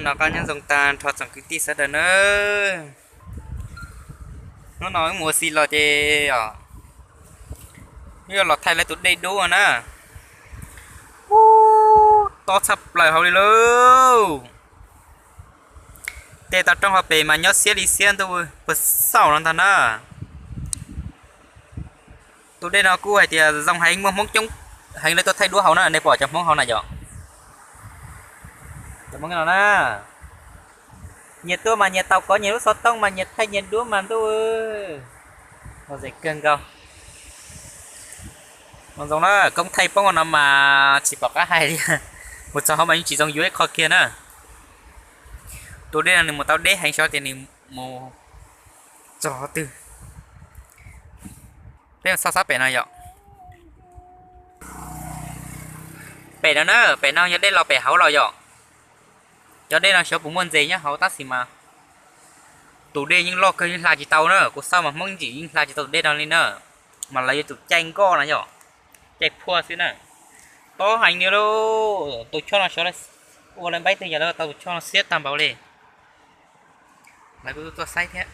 Noj qab nyob zoo tag nrho tsoom kwv tij sawv daws nawb. Hnub no wb mus ua si los ces wb yuav los thaij lawv tus dej dub na. Ub, tob tshaj plaws hauv li lauj. Tej toj roob hauv pes mas nyob xiab li xiab ntuj puag saum no ntag na. Tus dej no kuj hais tias zoo heev, muaj Hmoob coob heev lawv tuaj thaij duab hauv na, nej pom cov Hmoob hauv na yom. Cov Hmoob no na, nyias tuaj mas nyias tau kov nyias lub xov tooj mas nyias thaij nyias duab mas ntuj, lom zem kawg nkaus. Zoo zoo na, koob thaij poob no mas tsis pom qab hais li. Mus txog hauv mas yeej tsis zoo yuav ib qho kiag na. Tus dej no nws mus tau deb heev, xyov tias nws mus txog qhov twg. Peb mus xauj sab pem no yom. Pem no na, pem no yog dej los pem hauv los yom. Cov dej no xyov puas muaj ntses nyob hauv tab sis mas tus dej yeej loj kawg, yeej hla tsis tau na. Kuv xauj mas Hmoob ntsim yeej hla tsis tau tus dej no li na. Mas lawv yuav tsum caij nkoj no yom, caij phuaj xwb na. Tob heev li lauj, tus choj no xyov ua lawv npaib twg yog lawv tau tus choj no xiab tag npaum li. Lawv kuj tuaj saib thiab.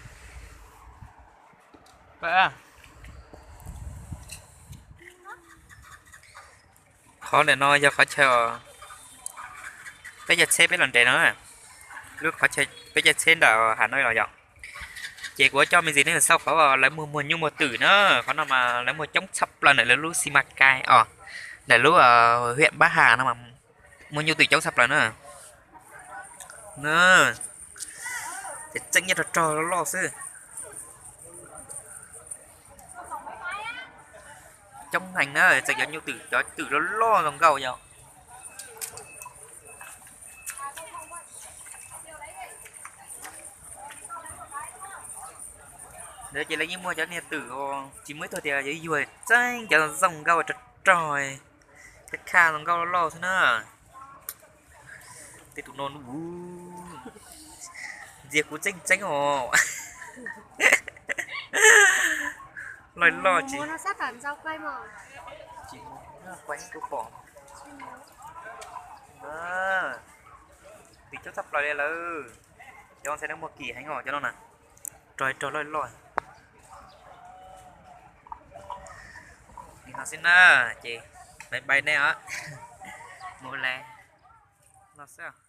Qhov ntawm no yog qhov chaw peb caij tsheb peb los nres no, lub qhov chaw peb caij tsheb ntawm Hà Nội los yom. Ces kuv coj me ntsis nej mus xauj qhov lawv muag muag nyuj muag twm na. Qhov no mas lawv muag coob tshaj plaws ntawm lawv lub xi mas kais os, ntawm lub huyện Bắc Hà no mas muag nyuj twm coob tshaj plaws na. Ces tseem nyob rog rog loj loj xwb. Coob heev na, tseem cov nyuj twm, cov twm loj loj zoo nkauj yom. Ntawd ces lawv yeej muag cov niag twm tsis muaj ib tug tias yuag yuag, tseeb cov zoo nkauj rog rog, khaj khaj zoo nkauj loj loj xwb na. Tej tus no ntxias kuv tseeb tseeb os. Loj loj tsis, tsis mus kuv pom. Twm coob tshaj plaws li lawm. Cov ntxhais no muag kim heev os cov no na. Rog rog loj loj. Li no xwb na, ces bye bye nej os. Mus lawm no xwb.